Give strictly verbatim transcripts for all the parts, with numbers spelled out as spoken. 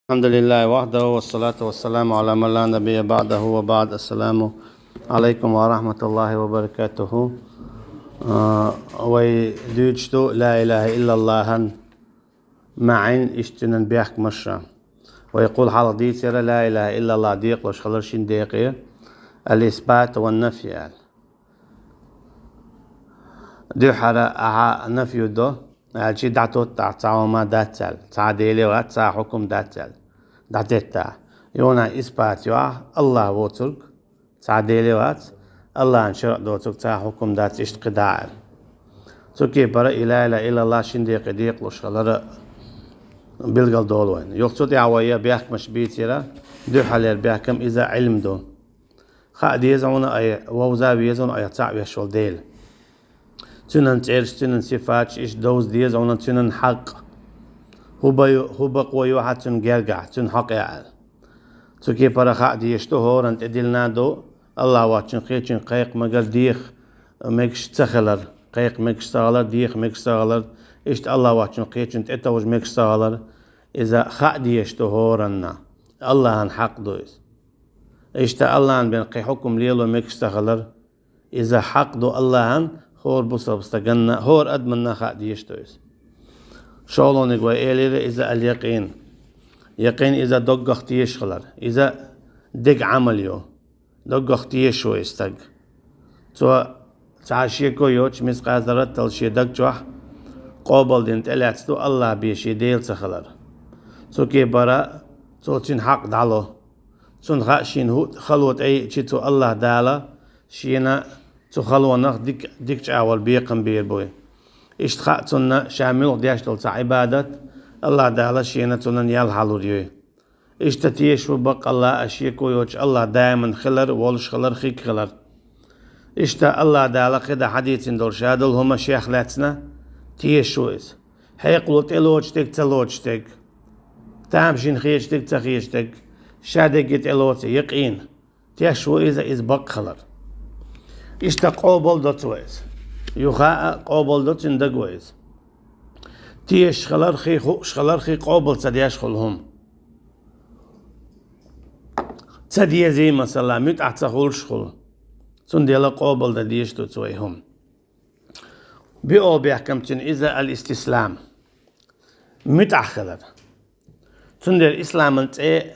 الحمد لله وحده والصلاة والسلام على من لا نبي بعده وبعد. السلام عليكم ورحمة الله وبركاته. А, вай дуьйцуш ду لا إله إلا الله-н маӀан, иштта цуьнан бехкамаш. Вай кхул хьалха дийцира لا إله إلا الله декъалуш хилар шин декъе: الإثبات والنفي аьлла. Дуьххьара ахьа нафью до, аьлча дӀатоттахь цхьа хӀума дац аьлла, цхьа Дела вац, цхьа хьукам дац аьлла, дӀатеттахь. Юханехь исбат ю ахь, АллахӀ воцург, цхьа Дела вац, АллахӀан шарӀ доцург цхьа хьукам дац, иштта кхидӀа аьлла. Цу кепара и لا إله إلا الله шин декъе декъалуш хилар билгал долу вайна. Юха цу тӀехь вай я бехкамаш бийцира, дуьххьалера бехкам иза Ӏилма ду. Хаа деза хьуна айхьа, вовза веза хьуна айхьа цхьаъ веш волу Дела. Цуьнан цӀераш, цуьнан сифаташ, иштта довза деза хьуна цуьнан хьакъ. ХӀун бай-, хӀун бакъо ю хьан цуьнан гергахь, цуьнан хьокъехь аьлла. Цу кепара хаа дезаш ду, хӀоранна тӀедиллина ду, АллахӀ воцчун кхечуьнга кхайкха мегар, деха мегаш ца хилар, кхайкха мегаш ца хилар, деха мегаш ца хилар, иштта АллахӀ воцчун кхечунна тӀетовжа мегаш ца хилар, иза хаа дезаш ду хӀоранна. АллахӀан хьакъ ду иза. Иштта АллахӀан бен кхин хьукам лело мегаш ца хилар, иза хьакъ ду АллахӀан, хӀора бусалба стаганна, хӀора адаманна хаа дезаш ду иза. ШолгӀаниг вай элира иза аль-якъин. Якъин иза доггах тешаш хилар. Иза деган Ӏамал ю. Доггах тешаш ву и стаг. Цо цхьа шеко йоцуш, мискъал зарратал шен даг чохь къобалдина тӀелаьцна ду АллахӀ бен шен Дела ца хилар. Цу кепара цо цуьнан хьакъ дӀало. Цунна хаьа шена хӀу-, хало тӀееъча цу АллахӀ Дала шена цу халонах дика, дика чӀагӀо бекхам бийр буй. Иштта хаьа цунна ша муьлха деш долу цхьа Ӏибадат АллахӀ Дала шена цунна ял хьалур юй. Иштта тешаш ву баккъалла а шеко йоцуш АллахӀ даиман хилар, волуш хилар, хиг хилар. Иштта АллахӀ Дала кхидӀа хьадийцина долу шадолу хӀума шех лаьцна тешаш ву иза. Хьекъало тӀелоцуш дерг, ца лоцуш дерг, тамашийна хеташ дерг, ца хеташ дерг, ша дерриге тӀелоцу якъин. Тешаш ву иза, иза бакъ хилар. Иштта къобал до цо иза. Юха а къобал до цуьнан даго иза. Тешаш хилар хи, хууш хилар хи, къобал ца деш хуьлу хӀума. Ца дезий, масала, муьтӀахь ца хуьлуш хуьлу. Цундела къобал дан дезаш ду цо и хӀума. Биъо бехкам цуьнан иза аль-истислам. МуьтӀахь хилар. Цундела исламан цӀе,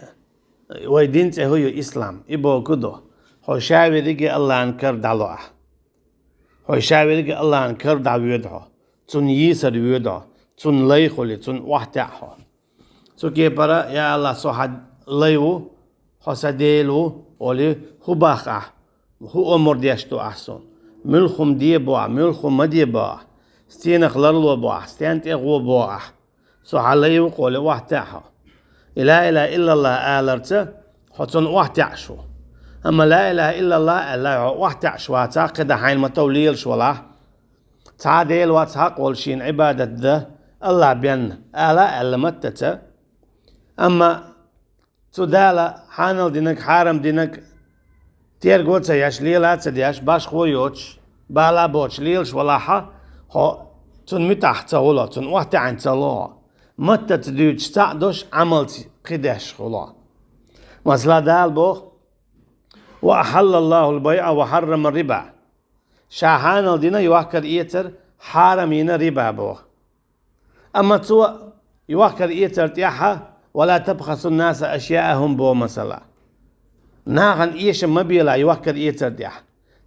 вай дин цӀе хӀу ю ислам? И боху ду: хьо ша верриге АллахӀан кара дӀало ахь. Хьо ша верриге АллахӀан кара дӀавоьду хьо. Цунна йийсар воьду хьо. Цунна лай хуьлий, цунна охьатаьӀа хьо. Цу кепара: «Я АллахӀ, со хьан лай ву, хьо сан Дела ву», — олий, хӀун боху ахь? ХӀун омар деш ду ахь суна? Муьлха хӀума де боху ахь, муьлха хӀума ма де боху ахь? Стенах ларло боху ахь, стенна тӀе гӀо боху ахь? Со хьан лай ву-кх олий, охьатаьӀа хьо. И ла илаха иллаллах аларца хьо цунна охьатаьӀаш ву. Амма ла илаха иллаллах аьлла, хьо охьатаьӀаш вацахь, кхидӀа хьайна ма-тов лелаш валахь, цхьа а Дела вац хьакъ волуш шена Ӏибадат дан АллахӀ бен ала а аьлла маттаца. Амма цу Дала хьанал динарг, хьарам динарг терго а ца еш, лела а ца деш, башхо а йоцуш, бала а боцуш лелаш валахьа, хьо цунна муьтӀахь ца хуьлу, цунна охьатаьӀна ца ло хьо. Маттаца дуьйцуш цхьаъ долуш, Ӏамалца кхидӀа деш хуьлу хьо. Масала, Дала боху: «Ва ахьаллаллахул байъа ва хьаррамар риба». Ша хьанал дина йохкар-эцар, хьарам йина риба боху. Амма цо йохкар-эцар тӀехьа: «Ва ла табхасун наса ашъяахум», — бо масала. Нахана эшам ма белахь йохкар-эцар тӀехь,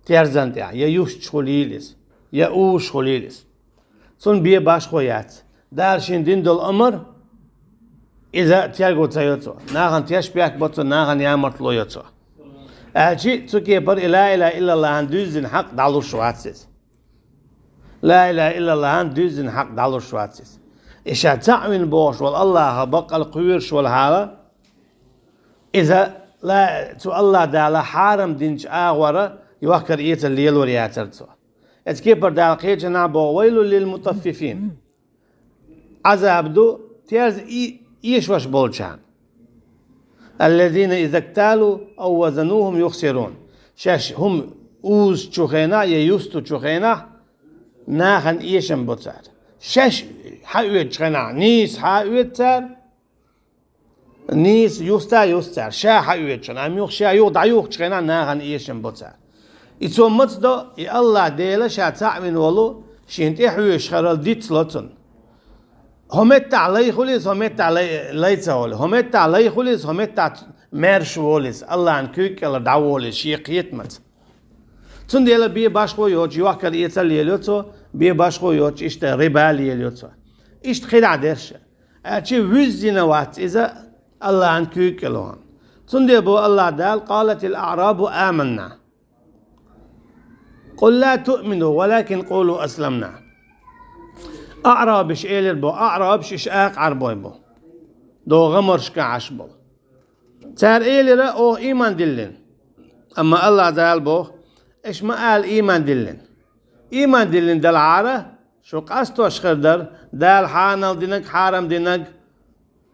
терзан тӀехь, я юсташ хуьлийла иза, я уьш хуьлийла иза. Цунна бен башхо яц. Дала шена дина долу амар, иза терго ца йо цо. Нахана тешнабехк бо цо, нахана ямартло йо цо. Аьлчи, цу кепара и ла илаха иллаллахӀан дуьззина хьакъ дӀалуш вац иза. Ла илаха иллаллахӀан дуьззина хьакъ дӀалуш вац иза. И ша цхьаъ вина бохуш волу АллахӀах баккъал кхоьруш волу хьала, иза ла-, цу АллахӀ Дала хьарам динчу агӀора йохкар-эцар лелор яцара цо. Оцу кепара Дала кхечанхьа боху: «Вайлул лил мутаффифин». Ӏазаб ду терза и-, эшош болчарна. «Аллазина иза кталу ав вазанухум юхсирун». Шаьш хӀума узучу хенахь я юстучу хенахь нахана эшам бо цара. Шаьш хьаоьцучу хенахь нийса хьаоьцу цара, Нийса юста а юс цара, ша хьаоьцучунна, амма юха ша юха дӀаюхучу хенахь нахана эшам бо цара. И цо маца до, и АллахӀ Дела ша цхьаъ вина волу, шена тӀе хьоьжуш хиларал дицло цунна. ХӀокху меттехь лай хуьлу иза, хӀокху меттехь лай, лай ца хуьлу. ХӀокху меттехь лай хуьлу иза, хӀокху меттехь маьрша волу иза, АллахӀан куьйга кӀелара дӀаволу иза, шен кхетамца. Цундела бен башхо йоцуш, йохкар-эцар лелайо цо, бен башхо йоцуш, иштта риба лелайо цо. Иштта кхидӀа дерш. Аьлча вуьззина вац иза АллахӀан куьйга кӀело. Цундела боху АллахӀ Дала: «Къалатил аърабу аманна». «Къул ла туъмину, валакин къулу асламна». Аърабаш элира боху, аърабаш иша акха Ӏарбой бу. ДогӀа гӀамаршка Ӏаш болу. Цара элира: «Оха ийман диллина». Амма АллахӀ Дала боху: «Аша ма ала ийман диллина. Ийман диллина делахьара, шу къастош хир дара, Дала хьанал динарг, хьарам динарг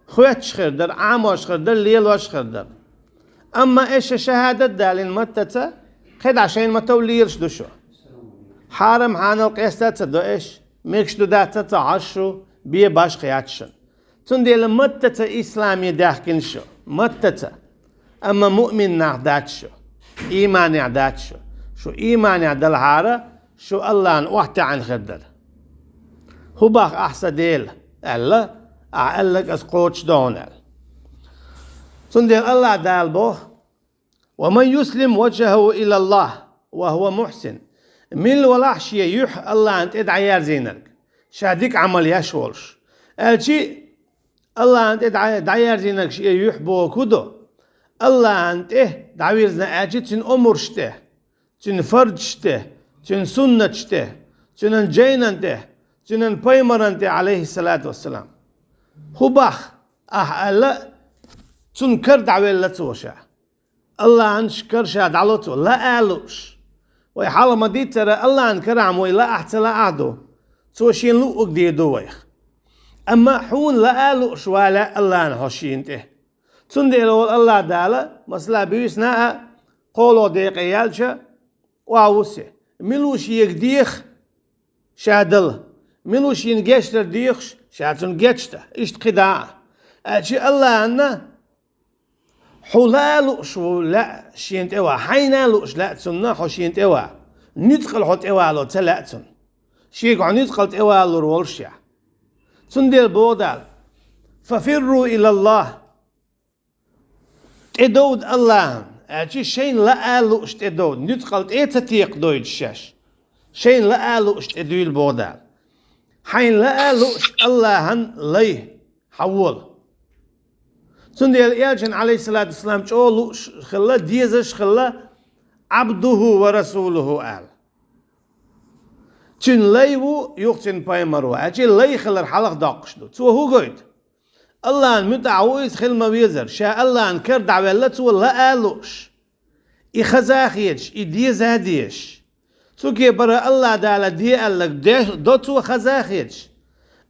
хоьттуш хир дара, Ӏамош хир дара, лелош хир дара. Амма аша шахӀадат далийна маттаца, кхидӀа шайна ма-тов лелаш ду шу. Хьарам хьанал къеста а ца до аша, мегаш ду дац а ца хьожуш шу, бен башха яц шуна. Цундела маттаца исламе даьхкина шу, маттаца. Амма муъмин нах дац шу, ийманехь дац шу. Шу ийманехь далахьара, шу АллахӀна охьатаьӀна хир дара. ХӀун боху ахь, сан Дела?» аьлла, ахь аьлларг аса кхочушдо хьуна аьлла. Цундела АллахӀ Дала боху: «Ва ман юслим ваджхаху илаллахӀ ва хӀува мухьсин». Мила валахь шен юьхь АллахӀна тӀе дӀаерзийнарг, ша дика Ӏамал еш волуш. Аьлчи АллахӀна тӀе дӀа-, дӀаерзийнарг шен юьхь бохург хӀун ду? АллахӀна тӀе дӀавирзина аьлчи, цуьнан омраш тӀе, цуьнан фарзаш тӀе, цуьнан суннаташ тӀе, цуьнан жайнан тӀе, цуьнан пайхамаран тӀе, Ӏалайхиссалату вассалам. ХӀун боху ахь аьлла, цунна кара дӀавелла цо ша. АллахӀан кара ша дӀало цо, лаа а лууш. Вай хьалха ма-дийццара, АллахӀан карахь вай лаахь а ца лаахь а ду. Цо шена луъург дийр ду вайх. Амма хьуна лаа а лууш валахь АллахӀна хьо шена тӀе. Цундела волу АллахӀ Дала, масала, буьйсана а, кхоалгӀа декъе яьлча, охьавуссу. Мила ву шега деха, ша дала. Мила ву шена гечдар дехаш, ша цунна гечдан. Иштта кхидӀа а. Аьлча АллахӀна хьо лаа а лууш ву лаьа шена тӀе ван, хьайна а лууш лаьа цунна хьо шена тӀе ван. Нуьцкъала хьо тӀе вало ца лаьа цунна. Шега хьо нуьцкъала тӀе валалур волуш я. Цундела боху Дала: «Фафирру илаллахӀ». ТӀедовда АллахӀна, аьлчи шайна лаа а лууш тӀедовда, нуьцкъала тӀе а ца текхадойтуш шаьш. Шайна лаа а лууш тӀедуьйла боху Дала. Хьайна лаа а лууш АллахӀан лай, хьан вола. Цундела элчан, Ӏалайхиссалату вассалам, чӀогӀа лууш хилла, дезаш хилла, «Ӏабдуху ва расулуху» аьлла. Цуьнан лай ву, юха цуьнан пайхамар ву, аьлчи лай хилар хьалха доккхуш ду. Цо хӀун гойту? АллахӀна муьтӀахь ву иза хила ма-везара, ша АллахӀна кара дӀаваьлла цо лаа а лууш. И хаза а хеташ, и деза а дезаш. Цу кепара АллахӀ Дала де аьлларг де-, до цо хаза а хеташ.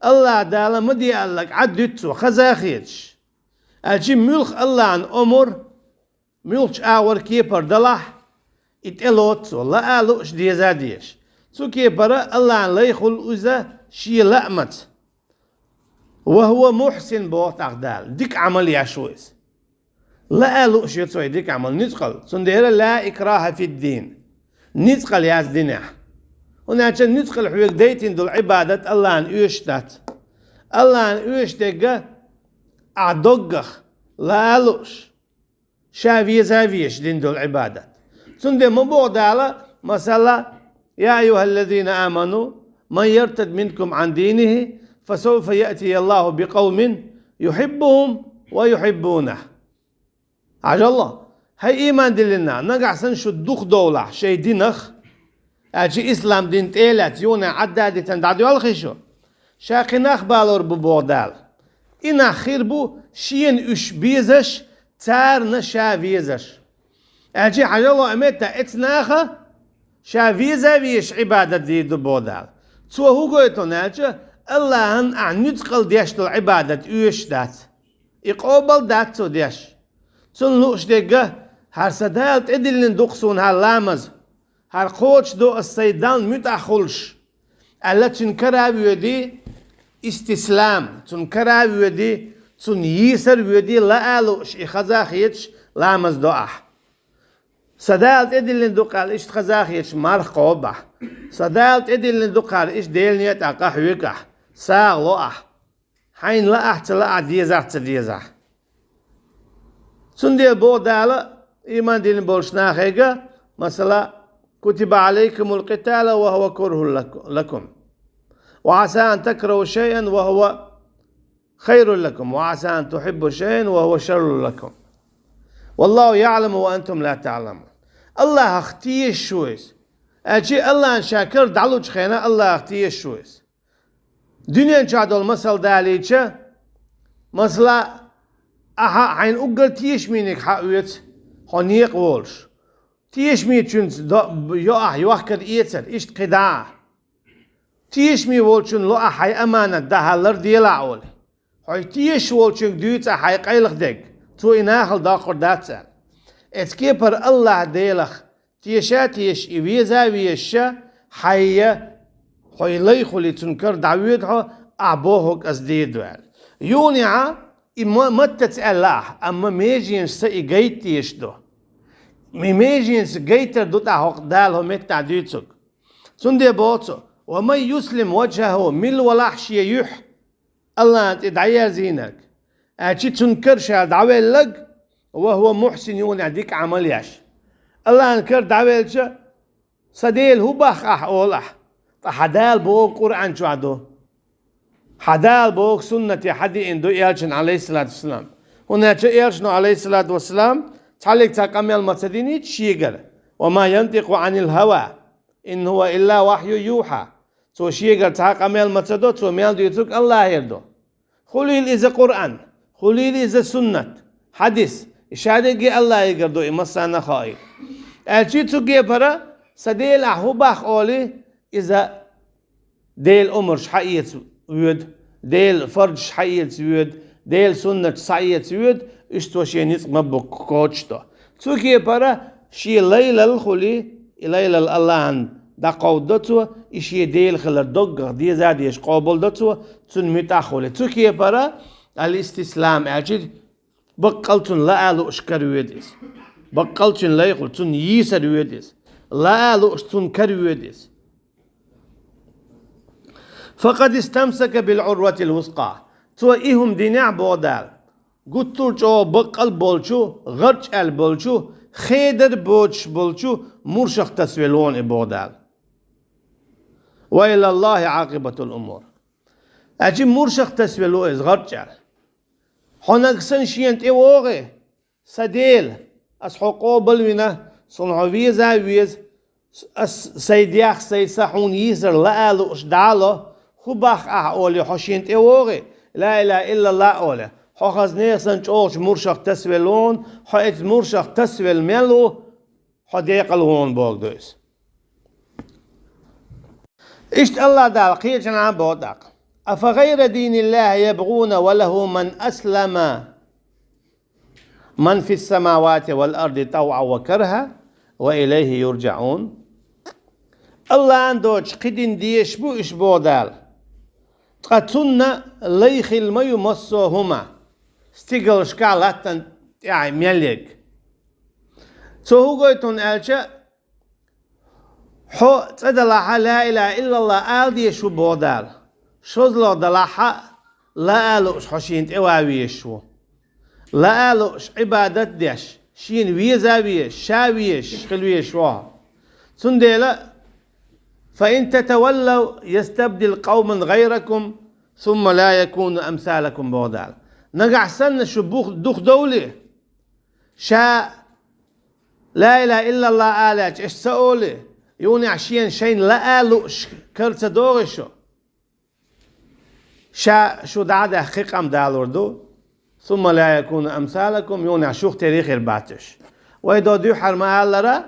АллахӀ Дала ма де аьлларг Ӏад дуьту цо хаза а хеташ. Аьлчи муьлхха АллахӀан омар, муьлххачу агӀор кепара далахь, и тӀелоцу цо, лаа а лууш, деза а дезаш. Цу кепара АллахӀан лай хуьлу иза шен лаамца. «Ва хӀува мухьсин», боху тӀаккха Дала, дика Ӏамал еш ву иза. Лаа а лууш ю цо и дика Ӏамал, нуьцкъала. Цундела «Ла икрахӀа фид-дин». Нуьцкъала яц динехь. ХӀунда аьлча нуьцкъала хьоьга дайтина долу Ӏибадат АллахӀна оьшуш дац. АллахӀна оьшуш дерг ахь доггах, лаа а лууш, ша веза а везаш дина долу Ӏибадат. Цундела ма боху Дала, масала: «Я айюхӀаллазина аману, ман яртад минкум Ӏан динихӀи, фасавфа яътияллахӀу бикъавмин юхьиббухӀум ва юхьиббунахӀ». Хьажал, хӀай ийман диллина нах, нагахь санна шу духадовлахь шайн динах, аьлча ислам дин тӀе а лаьцна, юха Ӏадда а дитина дӀадоьлхий шу? Ша кхин нах балор бу, боху Дала. И нах хир бу шена уьш безаш, царна ша везаш. Аьлча хьажал, амета эцу наха ша веза а везаш Ӏибадат дийр ду, боху Дала. Цо хӀун гойту аьлча, АллахӀан ахь нуьцкъала деш долу Ӏибадат оьшуш дац. И къобал дац цо деш. Цунна лууш дерг: «ХӀара сан Дала тӀедиллина ду-кх суна хӀара ламаз, хӀара кхочушдо ас сайн Далла муьтӀахь хуьлуш», аьлла, цуьнан кара а воьдий, истислам, цуьнан кара а воьдий, цунна йийсар воьдий, лаа лууш и хаза хеташ ламаз до ахь. Сан Дала тӀедиллина ду-кх аьлла, иштта хаза хеташ марха кхобу ахь. Сан Дала тӀедиллина ду-кх аьлла, иштта Делан некъа тӀехь къахьоьгу ахь, сагӀа ло ахь. Хьайна лаахь а, ца лаахь а, дезахь а, ца дезахь а. Цундела боху Дала, иман дина болчу нахе, масала: «كتب عليكم القتال وهو كره لك- لكم، وعسى أن تكرهوا شيئا وهو خير لكم، وعسى أن تحبوا شيئا وهو شر لكم، والله يعلم وأنتم لا تعلمون». АллахӀах тешаш ву иза. Аьлча, АллахӀна ша кара дӀалучу хенахь АллахӀах тешаш ву иза. Дуьнен чохь долу масал далийча, масала, ахьа хьайна уггар тешамийниг хьаоьцу, хьо некъа волуш. Тешамечуьнца до-, йо ахь йохкар-эцар, иштта кхин дӀа а. Тешаме волчунна ло ахь хьайн аманат, дӀахьаллар делахь олий. Хьо тешаш волчуьнга дуьйцу ахь хьайн къайлаха дерг, цо и нахала доккхур дац аьлла. Эцу кепара АллахӀ Делах теша а тешаш, и веза а везаш, хьайя, хьо и лай хуьлий, цунна кара дӀавоьду хьо, ахь бохург аса дийр ду аьлла. Юханехьа и ма-, маттаца аьлла ахь, амма меженашца и гайта дезаш ду. И меженашца гайтар ду тӀаккха хӀокху Дала хӀокху меттехь дуьйцург. Цундела боху цо: «ومن يسلم وجهه», мила валахь шен юьхь АллахӀна тӀе дӀаерзийнарг, аьлча цунна кара ша дӀавелларг, «وهو محسن», юханехь дика Ӏамал еш. АллахӀна кара дӀавелча, «Сан Дела, хӀун боху ахь?» олу ахь. Ткъа хьан Дала бохург Къуръан чохь ду. Хьан Дала бохург суннате хьан деана ду элчанна, Ӏалайхиссалату вассалам. ХӀунда аьлча элчано, Ӏалайхиссалату вассалам, цхьаллиг цхьа къамел ма ца диний шегара: «وما ينطق عن الهوى، إن هو إلا وحي يوحى». Цо шегара цхьа а къамел ма ца до, цо мел дуьйцург АллахӀера ду. Хуьлийла иза Къуръан, хуьлийла иза суннат, хьадис, и шадерриге АллахӀегара ду, и массарна а хаийла. Аьлча цу кепара: «Сан Дела, ахь хӀун боху?» олий, иза Делан омраш хьаэца воьду, Делан фарзаш хьаэца воьду, Делан суннаташ схьаэца воьду, иштта цо шен ницкъ ма-буккха кхочушдо. Цу кепара шен лайлалла хуьлий, и лайлалла АллахӀна дӀакховдадо цо, и шен Дела хилар доггах деза а дезаш къобалдо цо, цунна муьтӀахь хуьлий. Цу кепара ал-истислам аьлча, баккъал цунна лаа лууш кара воьду иза. Баккъал цуьнан лай хуьлу, цунна йийсар воьду иза. Лаа лууш цунна кара воьду иза. «فقد استمسك بالعروة الوثقى». Цо и хӀума динехь, боху Дала, гуттар а чӀогӀа баккъал болчу, гӀарчӀ аьлла болчу, хедар боцуш болчу муршах тасавелла ву и, боху Дала. «وإلى الله عاقبة الأمور». Аьлча муршах тасавелла ву иза, гӀарчӀ аьлла. Хьо нагахь санна шена тӀе вогӀий: «Сан Дела, ас хьо къобал а вина, суна хьо веза а веза, ас сайн дегӀ, сайн са хьуна йийсар лаа лууш дӀа а ло, хӀун боху ахь?» олий, хьо шена тӀе вогӀий, ла илаха иллаллах олий, хьо хаза нехан санна чӀогӀачу муршах тасавелла ву, хьо эцу муршах тасавелла мел ву, хьо декъал ву, бохург ду иза. Иштта АллахӀ Дала кхечанхьа а боху тӀаккха: «أفغير دين الله يبغون وله من أسلم من في السماوات والأرض طوعا وكرها وإليه يرجعون». АллахӀна доцуш кхин дин дезаш бу уьш, боху Дала. Ткъа цунна лай хилла ма ю массо а хӀума, стигалшкахь, латтана тӀехь мел ерг. Цо хӀун гойту хьуна аьлча, хьо цӀа далахь а, ла илаха иллаллах ала дезаш ву, боху Дала. ШозлагӀа далахь а, лаа лууш хьо шена тӀе ван везаш ву. Лаа лууш, Ӏибадат а деш, шена веза а везаш, ша а везаш хила везаш ву хьо. Цундела: «فإن تتولوا يستبدل قوما غيركم ثم لا يكونوا أمثالكم», боху Дала. Нагахь санна шу бух-, духадовлий, ша ла илаха иллаллах алаьлча, аша ца олий, юханехь шена шайна лаа лууш кара ца догӀий шу? Ша шу дӀа а даьхна кхин къам далор ду. «ثم لا يكونوا أمثالكم», юханехь шух тера хир бац уьш. Вай догӀу дуьххьара ма-аллара,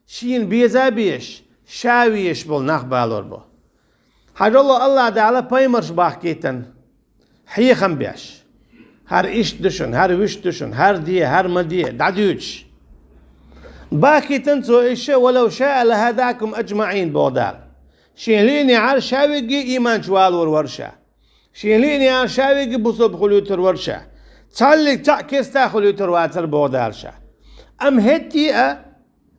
шена беза а безаш, ша а везаш болу нах балор бу. Хьажал, АллахӀ Дала пайхамарш бахкийтина, хьехам беш. ХӀара иштта ду шуна, хӀара вуьшта ду шуна, хӀара де, хӀара ма де, дӀадуьйцуш. Бахкийтина Цо иштта: «ولو شاء لهداكم أجمعين», боху Дала. Шен лиънехьара ша вигге а ийман чу валор вара ша. Шен лиъна яхар ша веги бусалба хуьлуьйтур вара ша. Цхьаллиг цхьаъ керста хуьлуьйтур вацар боху Дала ша. Амма хӀетте а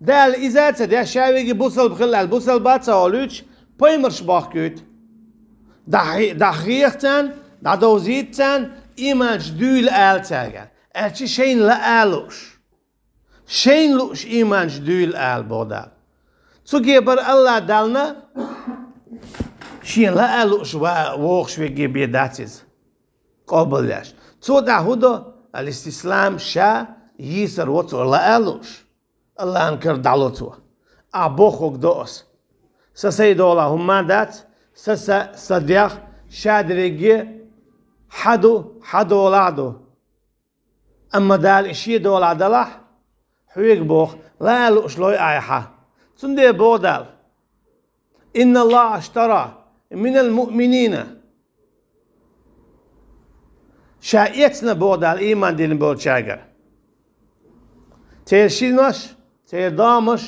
Дала иза а ца деш, ша веги бусалба хила аьлла, бусалба а ца олуьйтуш, пайхамарш бохкуьйту. ДӀахье-, дӀахьеха царна, дӀадовзийта царна, ийманаш дуьйла ала цаьрга. Аьлча шайна лаа лууш. Шайна лууш ийманаш дуьйла ала боху Дала. Цу кепара Аллах Далла шен лаа лууш ва-, вогӀуш веге бен дац иза. Къобалъеш. Цо тӀехь хӀун до? Ал-истислам, ша йийсар во цо лаа лууш. Аллахьан кара дӀало цо. Ахь бохург до ас. Сан сай долахь хӀумма дац, сан са, сан дегӀ, ша дерриге хьан ду, хьан долахь ду. Амма Дала и шен долахь далахь, хьоьга боху, лаа лууш лой ахь хьан. Цундела боху Дала: «Инна Аллаха аштара минал муъминина». Ша эцна боху Дала ийман дина болчаьргара. Церан шинаш, церан домаш,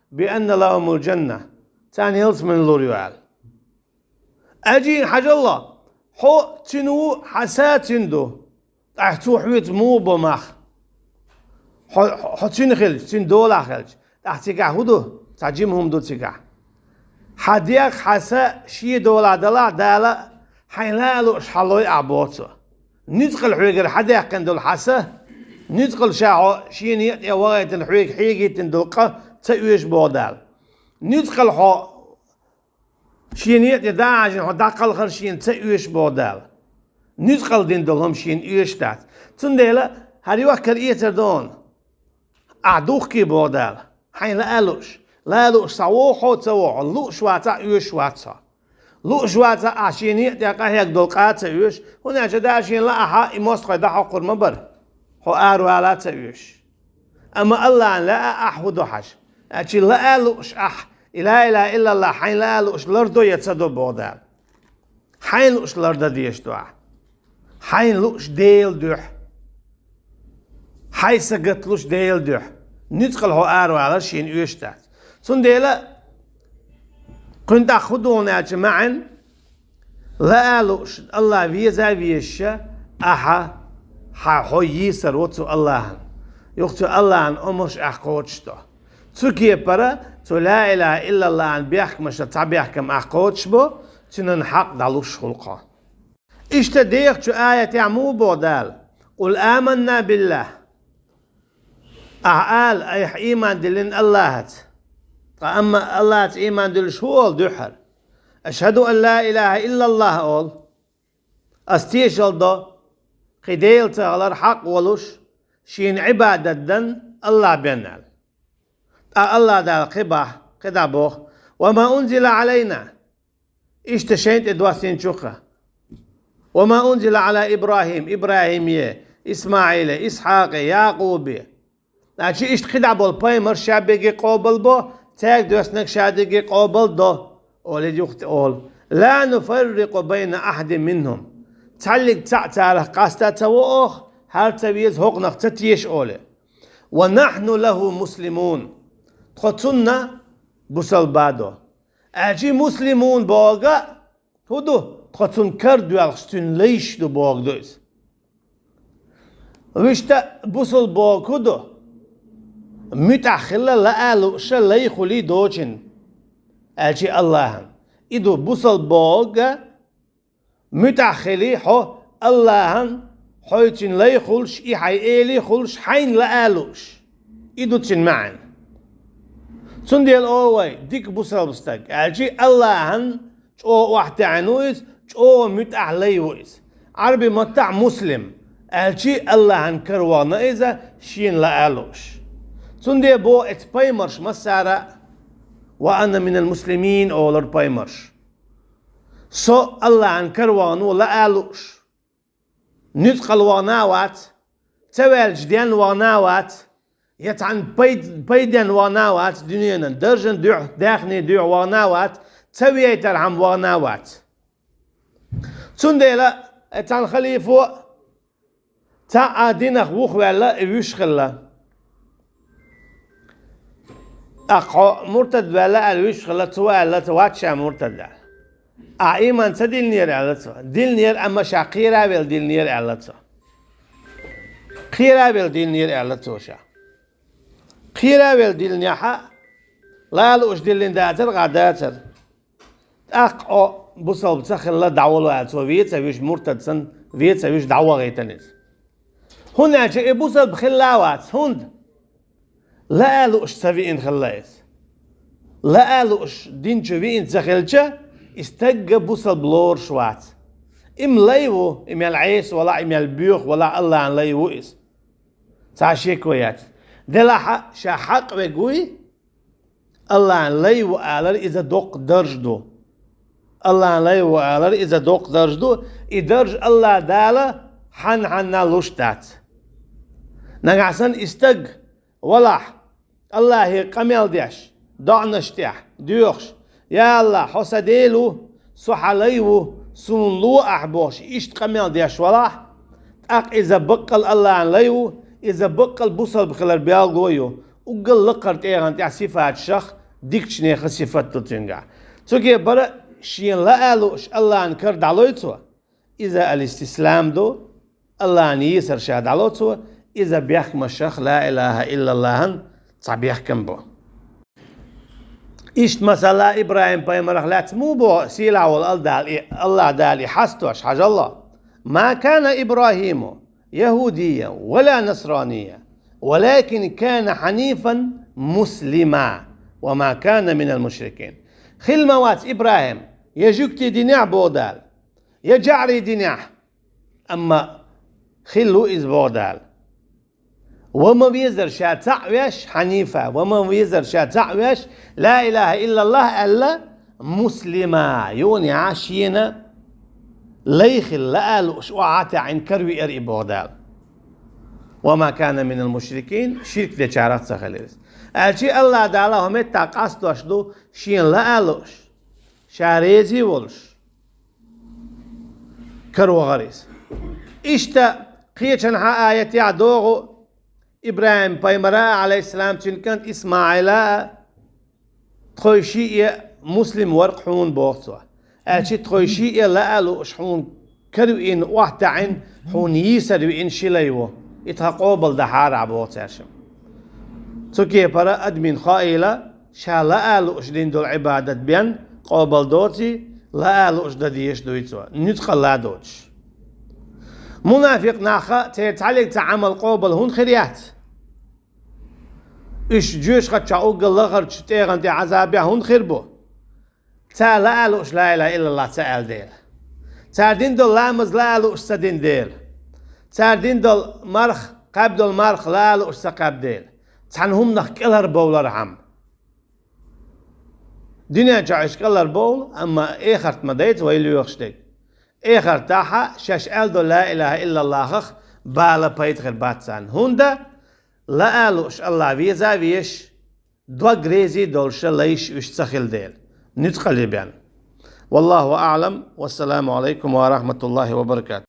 би анна лахумул джанна. Царна ялсамани лур ю аьлла. Аьлча хьажал, хьо цуьнан ву, хьан са цуьнан ду. ТӀаккха цо хьоьца муха бо мах? Хьо, хьо цуьнан хилча, цуьнан долахь хилча. ТӀаккха цигахь хӀун ду? Цхьа жима хӀума ду цигахь. Хьан дегӀ, хьан са шен долахь далахь, Дала хьайна лаа лууш хьан лой ахь боху цо. Нуьцкъала хьоьгара хьадаьккхина долу хьан са, нуьцкъала ша хьо шена а тӀе вахийтина хьоьга хьегийтина долу къа ца оьшу боху Дала. Нуьцкъала хьо шена а тӀе дӀа а хьаьжжина, хьо дӀакхалхар шена ца оьшу боху Дала. Нуьцкъала дина долу хӀума шена оьшуш дац. Цундела хӀара йохкар эцар ду хьуна. Ахь духкий боху Дала. Хьайна лаа лууш. Лаа лууш схьавогӀу хьо, ца вогӀу, лууш вацахь, оьшуш вац хьо. Лууш вацахь, ахь шена а тӀе къахьегна долу къа а ца оьшу, хӀунда аьлча Дала шена лаахь, и мостагӀий дӀахьокхур ма бара. Хьо аравала а ца оьшу. Амма Аллахьна лаа ахь хӀун до хьажа. Аьлча лаа лууш ахь, и ла илаха иллаллах хьайна лаа лууш лардо я ца до боху Дала. Хьайна лууш лардан дезаш ду ахь. Хьайна лууш Делан дуьхьа. Хьайн сагатлуш Делан дуьхьа. Нуьцкъала хьо аравалар шена оьшуш дац. Цундела кхуьнан тӀаккха хӀун ду хьуна аьлча маьӀна, лаа лууш, Аллах веза а везаш, ахьа, хьан хьо йийсар во цу Аллахьан. Юха цу Аллахьан омраш ахь кхочушдо. Цу кепара цу ла илаха иллаллахьан бехкамашца цхьа бехкам ахь кхочушбо, цуьнан хьакъ дӀалуш хуьлу хьо. Иштта дехачу аятехь муха боху Дала: «Къул аманна биллахь». Ахьа ала, айхьа ийман диллина Аллахьаца. Ткъа амма Аллахьаца ийман диллуш хӀун олу дуьххьара? «Ашхаду ан ла илаха иллаллахь» олу. Ас тешал до, кхин Дела ца хилар хьакъ волуш, шена Ӏибадат дан Аллахь бен аьлла. Ткъа Аллахь Дала кхин бахь, кхин дӀа боху: «Ва ма унзила Ӏалайна». Иштта шайна тӀе доссийначух а. «Ва ма унзила Ӏала ИбрахӀим», ИбрахӀиме, ИсмаӀиле, Исхьакъе, Якъубе. Значит, иштта кхин дӀа болу пайхамарш ша берриге къобал бо, цаьрга доьссинарг ша дерриге къобал до, олий юха тӀе олу. «Ла нуфаррикъу байна ахьадин минхӀум». Цхьаллиг цхьаъ царах къаста ца во оха, хӀара ца веза, хӀокхунах ца теша олий. «Ва нахьну лахӀу муслимун». Тхо цунна бусалба до. Аьлча и муслимун бохург хӀун ду? Тхо цунна кара доьлхуш, цуьнан лайш ду бохург ду иза. Вуьшта бусалба бохург хӀун ду? МуьтӀахь хила лаа лууш, лай хуьлий доцчун, аьлча Аллахьан. И ду бусалба бохург, муьтӀахь хилий хьо Аллахьан, хьо цуьнан лай хуьлуш, и хьайн эли хуьлуш, хьайна лаа лууш. И ду цуьнан маьӀна. Цундела олу вай, дика бусалба стаг, аьлча Аллахьан чӀогӀа охьатаьӀна ву иза, чӀогӀа муьтӀахь лай ву иза. Ӏарби маттахь муслим, аьлча Аллахьан кара вахана иза, шена лаа лууш. Цундела боху эцу пайхамарш массара а: «Ва ана минал муслимин», олура пайхамарш. Со Аллахьан кара вахана ву лаа лууш. Нуьцкъала вахана а вац, ца ваьлча денна вахана а вац, я цхьана пай-, пайденна вахана а вац дуьненан, даржан дуьхьа, даьхни дуьхьа вахана а вац, ца вейтархьама вахана а вац. Цундела, э, цхьана халифо цхьа а динах вухаваьлла, и вуьш хилла. ТӀаккха хьо муртад ваьлла аьлла вуьш хилла, цо аьлла, ца вац ша муртад аьлла. А иман ца диллинера, аьлла цо. Диллинера, амма ша кхеравелла диллинера, аьлла цо. Кхеравелла диллинера, аьлла цо, ша. Кхеравелла диллинехь а, ла а лууш диллина дацара, гӀа дацара. ТӀаккха Ӏо бусалба ца хилла дӀаволаваьлла цо, вен ца вуьйш, муртад санна, вен ца вуьйш дӀавахийтина иза. ХӀунда аьлча и бусалба хилла а вац, хӀунда? Ла а лууш ца виъна хилла иза. Ла а лууш дин чу виъна ца хилча, и стаг а бусалба лоруш вац. Имма лай ву, и мел Ӏеса валахь, и мел боьха валахь, АллахӀан лай ву иза. Цхьа шеко яц. Делахь а ша хьакъ верг вуй, АллахӀан лай ву алар иза доккха дарж ду. АллахӀан лай ву алар иза доккха дарж ду. И дарж АллахӀ Дала хьанна-хьанна луш дац. Нагахь санна и стаг валахь, АллахӀе къамел деш, доӀанаш тӀехь, доьхуш: «Я АллахӀ, хьо сан Дела ву, со хьан лай ву, суна ло ахь», — бохуш, иштта къамел деш валахь, тӀаккха иза баккъал АллахӀан лай ву, иза баккъал бусалба хилар белгало ю, уггар лакхара тӀегӀан тӀехь сифаташах дикачу нехан сифат ду цуьнгахь. Цу кепара шена ла а лууш АллахӀан кара дӀалой цо, иза аль-истислам ду, АллахӀан йийсар ша дӀало цо, иза бехкамашах ла илахӀа иллаллахӀан цхьа бехкам бу. Иштта, масала, ИбрахӀим-пайхамарах лаьцна муха боху сийлахь волу АллахӀ Дала и, АллахӀ Дала и хьастош, хьажал: «ما كان إبراهيم يهوديا ولا نصرانيا ولكن كان حنيفا مسلما وما كان من المشركين». Хилла ма вац ИбрахӀим я жуьгтийн динехь, боху Дала, я жаӀарийн динехь, амма хилла ву иза, боху Дала. Ва ма везара ша цхьаъ веш, хьанифа, ва ма везара ша цхьаъ веш, ла илахӀа иллаллахӀ аьлла, муслима, юха а шена лай хилла, ла а лууш, охьа а таьӀина каравеара и, боху Дала. «وما كان من المشركين», ширк дечарах ца хилира иза. Аьлча, АллахӀ Дала хӀокху меттехь къастош ду шена ла а лууш, ша реза а волуш, каравахара иза. Иштта кхечанхьа аятехь догӀу ИбрахӀим-пайхамара а, Ӏалайхиссалам, цуьнан кӀант ИсмаӀила а, тхойшиъ а муслим вара-кх хьуна, боху цо. Аьлча, тхойшиъ а ла а лууш хьуна каравеана, охьатаьӀина, хьуна йийсар веана ши лай ву. И тхан къобалдахьара, боху цаьршимма. Цу кепара адамийн хаийла, ша ла а лууш дина долу Ӏибадат бен къобал доций, ла а лууш дан дезаш дуй цо, нуьцкъала а доцуш. Мунафикъ нахха церан цхьаллиг цхьа Ӏамал къобал хӀунда хир яц? Уьш жоьжахатчохь уггар лахарчу тӀегӀан тӀе Ӏазабехь хӀунда хир бу? Цара ла а лууш ла илахӀа иллаллахӀ ца аьлла дела. Цара дина долу ламаз ла а лууш ца дина дела. Цара дина долу марха, кхаьбна долу марха ла а лууш ца кхаьбна дела. Цхьана хӀуманах кӀелхьарбовлархьама. Дуьнен чохь уьш кӀелхьарбовлу, амма эхарт ма дайца вай лоьхуш дерг. Эхартахь а шаьш аьлла долу ла илахӀа иллаллахӀах бала, пайда хир бац царна. ХӀунда? Ла а лууш АллахӀ веза а везаш, дог реза а долуш лайш уьш ца хилла дела, нуьцкъала бен. والله أعلم. والسلام عليكم ورحمة الله وبركاته.